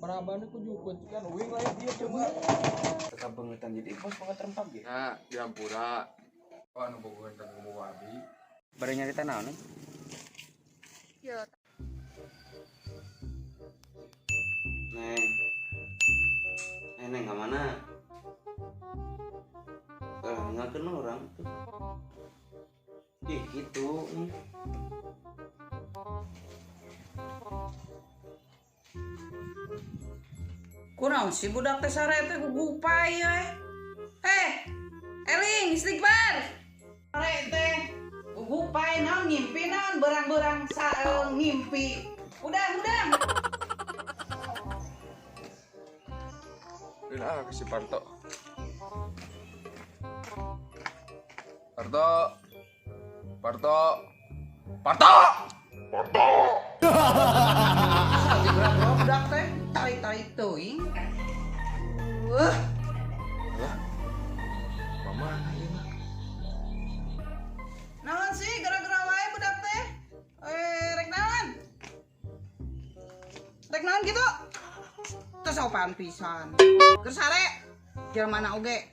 Parabana ku jukut kan uing lah ya dia coba. Tetap bengetan jadi bos banget rempah ge. Nah, diampura. Oh, anu bogohan ka bogo abi. Bari nyarita naon? Yo. Neng. Neng ka mana? Nggak kenal orang tuh. Ih, gitu. Kunaon sih budak teh sare teh gugupai we. Eling istighfar. Sare teh gugupai naon ngimpi naon berang-berang ngimpi. Udah. Udah ke si Parto. Parto. Parto. Parto. Parto. Budak teh tarik-tarik teuing. Wah. Lah. Mama ieu mah. Naon sih gara-gara wae budak teh? Rek naon? Rek naon gitu? Teu sopan pisan. Keur sare jelema mana oge?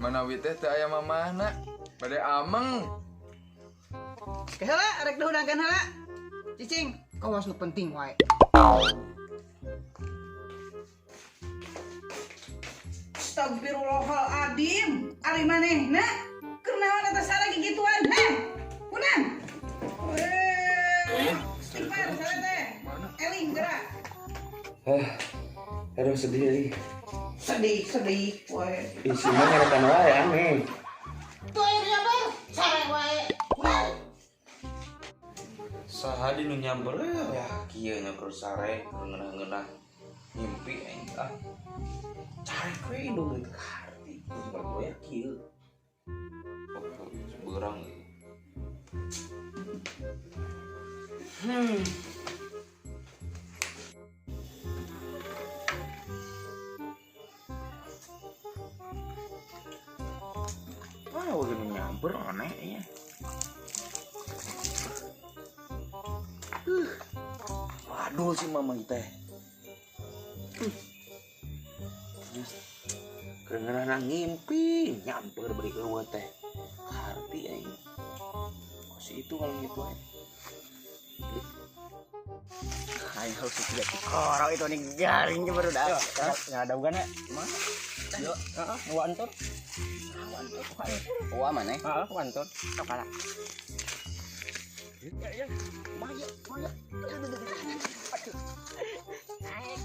Manawi teh teu aya mamahna. Bade ameng. Ke heula rek dihudangkeun heula. Cicing, kawas nu penting wae. Astagfirullahaladzim, ari manehna keur naon eta sare gigituan, heh? Kunan. Istighfar sare teh. Eling gerak. Aduh sedih euy. Sedih wae. Isina ngaretan wae aneh. Tuh aya nyamper, sare wae. Saha di nu nyamper ya kieu nya keur sare keur ngeunah-ngeunah mimpi aing ah. Carek we indung teu kaharti balik we kieu. Oh, beurang euy. Wah, udah nyamper aneh ya. Waduh si mama teh. Kerengenan ngimpi nyamper beri eueuh teh. Harti aing. Kok si itu kalau gitu aing. Aing harus tidak korok itu nih garing baru dah. Enggak ada ugan ya? Mana? Yo, heeh, nu antur. Wah mana? Heeh, antur. Sok kalah. Ya. Maya. Aduh. Naik.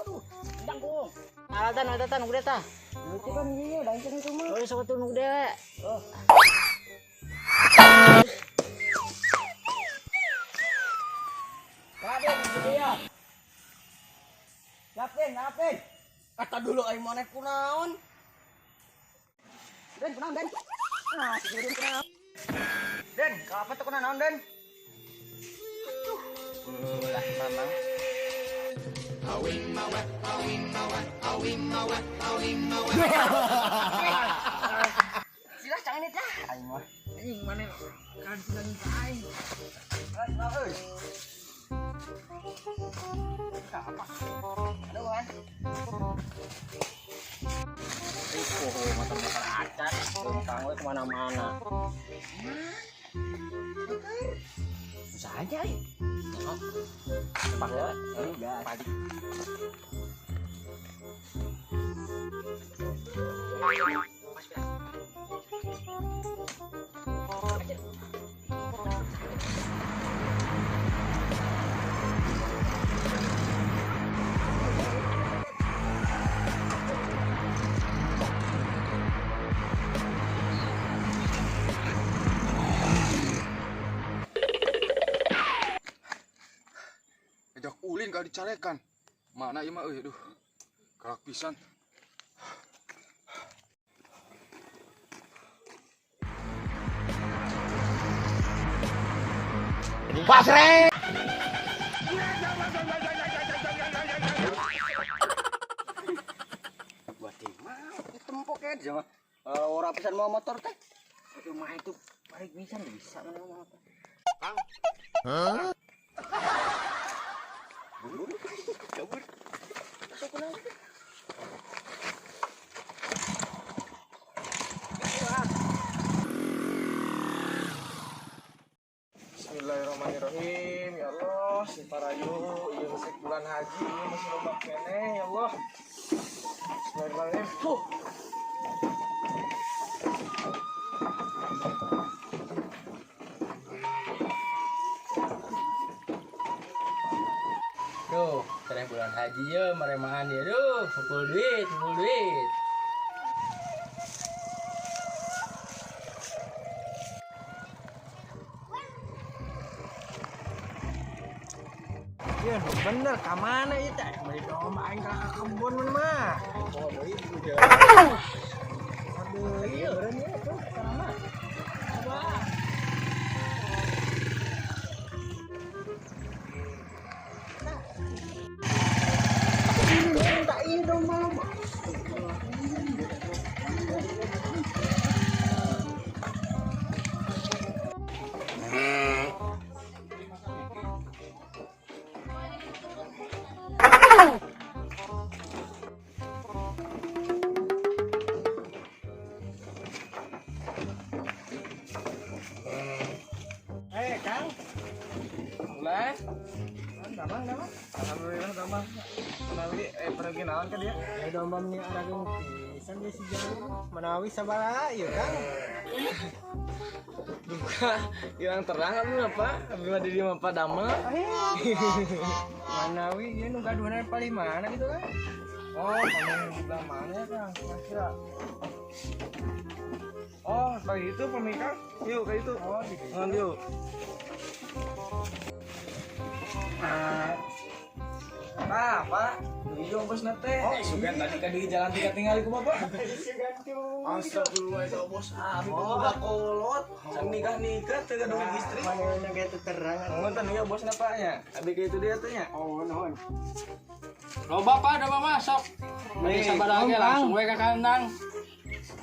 Aduh, dangkung. Alatan udah tah. Itu kan ieu dangkung itu mah. Oh, sok atuh nu gede. Oh. Raden, dia. Lapin. Kata dulu aing monet kunaon. Den, kunaon, Den? Ah, si Den kunaon. Den, ka apa tuh kunaon, Den? Ulah mamang. Sila canggih nih tah. Aing mah. Anjing mana kan ka aing. Euy. Apa? Aduh kan. Oh, motor-motor acan, lempang we kemana-mana. Susah aja, eh. Lempang we, gas. Ajak ulin gak dicarekan. Mana ieu mah euy aduh. Galak pisan. Pasre. Buat mah tempok aja mah. Ora pisan mau motor teh. Aduh mah itu balik pisan bisa mana motor. Kang, Hah? Kabur. Sok kunaon? Bismillahirrahmanirrahim. Ya Allah, si parayu ieu masih bulan haji, ieu masih loba keneh ya Allah. Bismillahirrahmanirrahim. Huh. Duh, tereh bulan haji ye maremaan ya duh, kumpul duit, kumpul duit. Ya, bener ka mana ieu teh? Meuli domba aing ka kebon mun mah. Oh, deui udah. Aduh, ieu beureum ieu tuh sarana. Coba. Tak ieu domba loba. Kang. Boleh. Damang, damang. Alhamdulillah damang. Menawi pergi naon ka dia? Ya domba meni arageng pisan geus si jauh. Menawi sabaraha ieu, Kang? Duka hilang terang abdi mah, Pak. Abdi mah di dieu mah Pak damel. Manawi ieu nu gaduhna paling mana gitu kan? Oh, kamu di belah mana ya, Kang? Kira-kira. Oh, kayak itu pemikat. Yuk, kayak itu. Oh, di Oh, yuk. Nah, Pak. Iya, bos nate. Oh, sugan tadi kan di jalan tiga tinggal ku Bapak. Astagfirullah, itu bos. Ah, boga kolot. Sang nikah-nikah teu gaduh istri. Mana ge teu terang. Ngonten ieu bosna Pak nya. Abi ka itu dia teh nya. Oh, nuhun. Loba Pak, domba mah sok. Bade sabaraha ge langsung we ka kandang.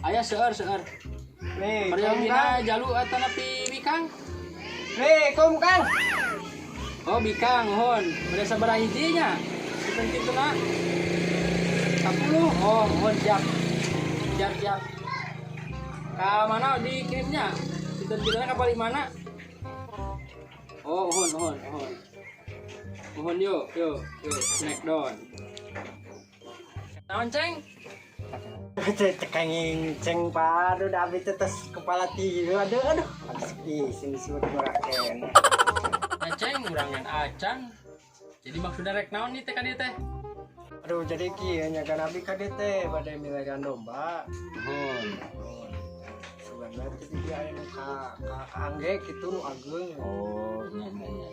Aya seueur seueur. Nih, Perjalanan jalu atanapi bikang. Nih, kum Kang. Oh, bikang nuhun. Bade sabaraha hiji nya? Penting tuna. 10. Oh, nuhun siap. Siap, siap. Ka mana dikirimnya? Kita-kitanya ka paling mana? Oh, nuhun, nuhun, nuhun. Nuhun yuk, yuk, yuk, smackdown. Naon ceng? Cekanging ceng padu da abdi teh tos kepala tilu aduh aduh. Ih, sini sini murah keneh. Nah, ceng urangan acan. Jadi maksudnya rek naon nih teh ka dieu teh? Aduh, jadi kieu nya kan abdi ka dieu teh bade milegan domba. Nuhun. Sugan teh di dieu aya nu ka angge kitu nu ageung. Oh, nya nya nya.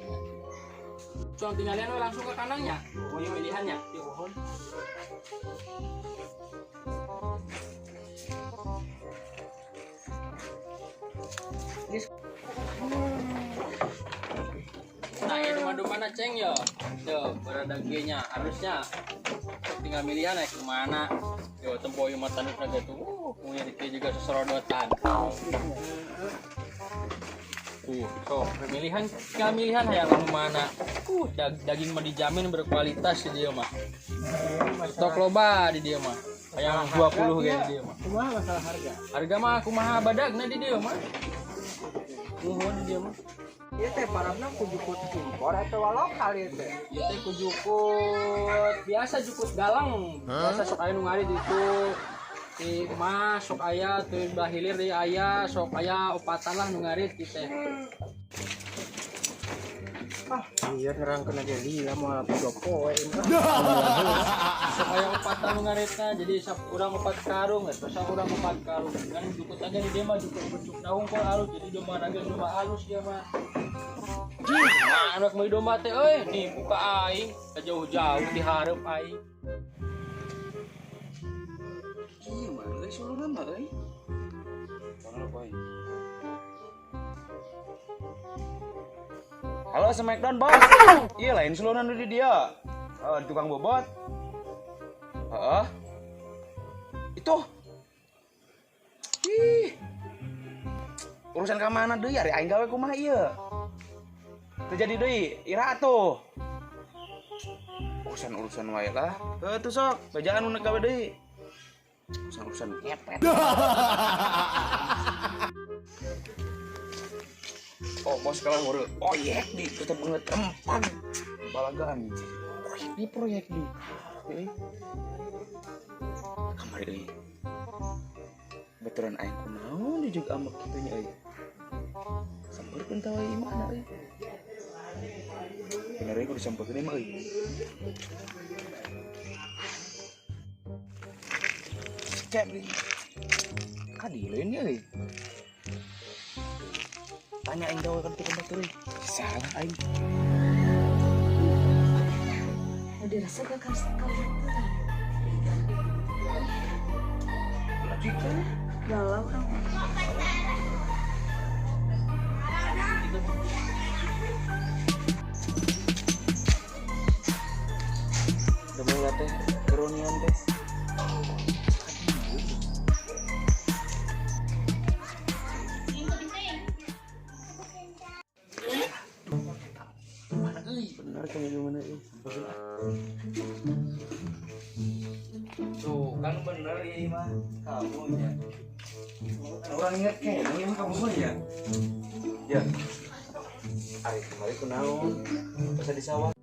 Cuang tinggalian we langsung ke kandangnya. Oh, ieu pilihannya. Nuhun. Nah, ini domba-domba ceng yo. Yo, berada nya harusnya tinggal milihan naik kemana. Yo, tempo yo mata nu raga tuh. Punya dikit juga seserodotan. Sok pemilihan tinggal milihan hayang nu mana. Daging mah dijamin berkualitas di dieu mah. Stok loba di dieu mah. Hayang 20 ge di dieu mah. Kumaha masalah harga? Harga mah kumaha badagna di dieu mah. Nuhun di dieu mah. Ieu teh parabna ku jukut impor atau lokal ieu teh? Ieu teh ku jukut biasa jukut galang. Biasa sok aya nu ngarit itu di emas sok aya teu belah hilir deui aya sok aya opatan lah nu ngarit kieu teh. Ah, iya nerangkeun aja lila moal dua poe ini. Sok aya opatan nu ngaritna jadi sok urang opat karung geus sok urang opat karung. Kan jukut aja di dieu mah jukut bentuk naung kok alus jadi domba naga domba alus dia mah. Nah, anak meuli domba teh euy nipu ka aing jauh-jauh dihareup aing. Iya mah euy suluna mah euy. Halo Smackdown bos. Iya lain suluna nu di dia. Di tukang bobot. Heeh. Itu. Ih. Urusan ka mana deui ari aing gawe kumaha ieu? Terjadi deui, ira atuh. Urusan-urusan wae lah. Heuh tuh sok, bajaan nu gawe deui. Urusan-urusan kepet. Oh, bos kalah ngurus. Proyek di kita banget empan. Balagaan. Proyek di. Euy. Kamari euy. Baturan aing kunaon jujuk amek kitu nya euy. Sampeurkeun tah we imahna euy. Bener euy kudu sampeurkeun imah euy. Cek deui. Kadileun nya euy. Tanya aing gawe kan tukang batur euy. Salah aing. Udah rasa gak kasih kalian tuh. Galau kan. Udah mulai teh keronian teh. Bener kan gimana euy? Tuh kan bener ya mah kamu ya. Orang inget kayaknya mah kamu ya. Ya. Ari kemarin kunaon? Pas di sawah.